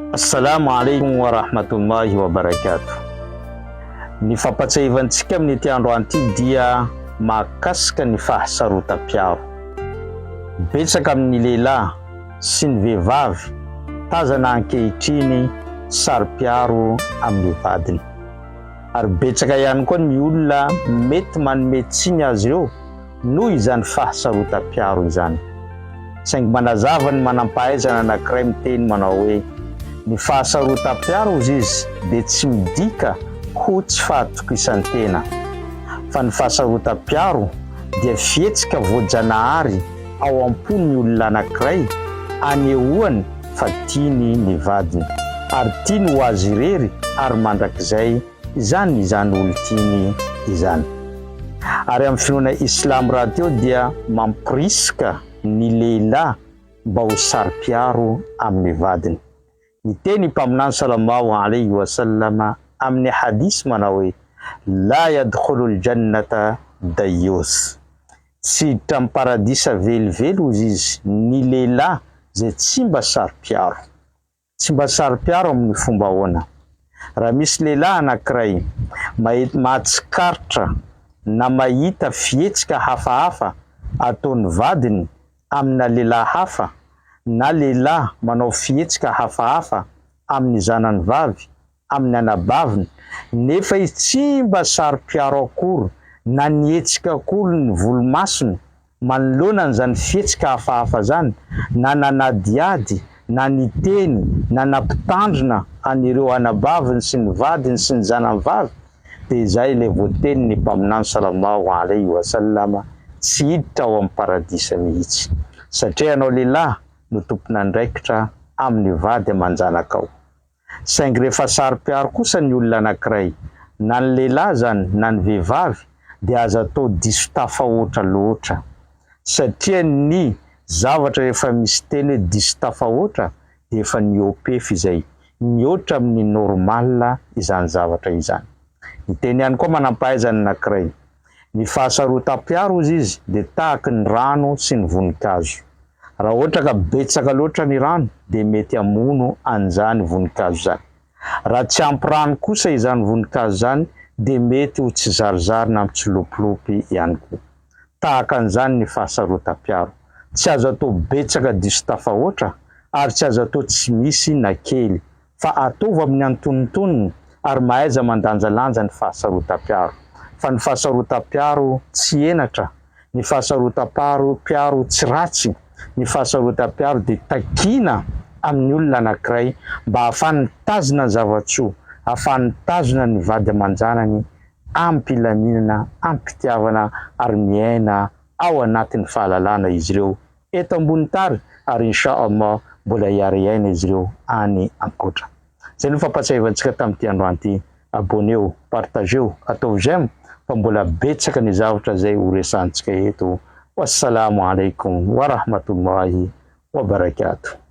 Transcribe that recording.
Assalamu alaikum wa rahmatullahi wa barakatuh. Ny fampatsiahivantsika amin'ity androany ity dia mahakasika ny fahasarotam-piaro. Betsaka amin'ny lehilahy sy ny vehivavy tazana ankehitriny saro-piaro amin'ny vadiny. Ary betsaka ihany koa ny olona mety manome tsiny azy ireo noho izany fahasarotam-piaro izany. Saingy manazava ny manampahaizana anankiray miteny manao hoe, Ny fahasarotam-piaro hozy izy dia tsy midika ho tsy fahatokisan-tena. Fa ny fahasarotam-piaro dia fihetsika voajanahary ao am-pon'ny olona anankiray anehoany fa tiany ny vadiny, ary tiany ho azy irery ary mandrakizay izany izany olon-tiany izany. Ary amin'ny finoana Islamo rahateo dia mampirisika ny lehilahy mba ho saro-piaro amin'ny vadiny. Niteny i Mpaminany Salallahu alaihi wa sallam amin'ny hadith manao hoe, La yadkhulul jannata dayyuth. Tsy hiditra amin'ny paradisa velively hozy izy ny lehilahy izay tsy mba saro-piaro. Tsy mba saro-piaro amin'ny fomba ahoana? Raha misy lehilahy anankiray mahatsikaritra na mahita fihetsika hafahafa ataon'ny vadiny amina lehilahy hafa, na lehilahy manao fihetsika hafahafa amin'ny zanany vavy, amin'ny anabaviny, nefa izy tsy mba saro-piaro akory na nihetsika akory ny volomasony manoloana an'izany fihetsika hafahafa izany, na nanadihady, na niteny, na nampitandrina an'ireo anabaviny sy ny vadiny sy ny zanany vavy, dia izay ilay voatenin'ny Mpaminany Salallahu alaihi wa sallam tsy hiditra ao amin'ny paradisa mihitsy. Satria ianao lehilahy no tompon'andraikitra amin'ny vady aman-janakao. Saingy rehefa saro-piaro kosa ny olona anankiray, na ny lehilahy izany na ny vehivavy, dia aza atao diso tafahoatra loatra. Satria ny zavatra rehefa misy teny hoe diso tafahoatra dia efa nihoa-pefy izay, mihoatra amin'ny normal izany zavatra izany. Niteny ihany koa manampahaizana anankiray, Ny fahasarotam-piaro hozy izy dia tahaky ny rano sy ny voninkazo. Raha ohatra ka betsaka loatra ny rano dia mety hamono an'izany voninkazo izany. Raha tsy ampy rano kosa izany voninkazo izany dia mety ho tsizarizary na mitsilopilopy ihany koa. Tahaka an'izany ny fahasarotam-piaro. Tsy azo atao betsaka diso tafahoatra ary tsy azo atao tsy misy na kely fa ataovy amin'ny antonontonony ary mahaiza mandanjalanja ny fahasarotam-piaro. Fa ny fahasarotam-piaro tsy henatra, ny fahasarotam-paro piaro tsy ratsy, ny fahasarotam-piaro dia takiana amin'ny olona anankiray mba hahafahany mitazona ny zava-tsoa, hahafahany mitazona ny vady aman-janany amim-pilaminana, amim-pitiavana ary miaina ao anatin'ny fahalalana izy ireo eto ambony tary ary Insha Allah mbola hiara-hiaina izy ireo any ankoatra. Izay no fampatsiahivantsika tamin'ity androany ity. Abonneo, partageo, ataovy j'aime fa mbola betsaka ny zavatra izay ho resahantsika eto. Wassalamo alaikum wa rahmatullahi wa barakatuh.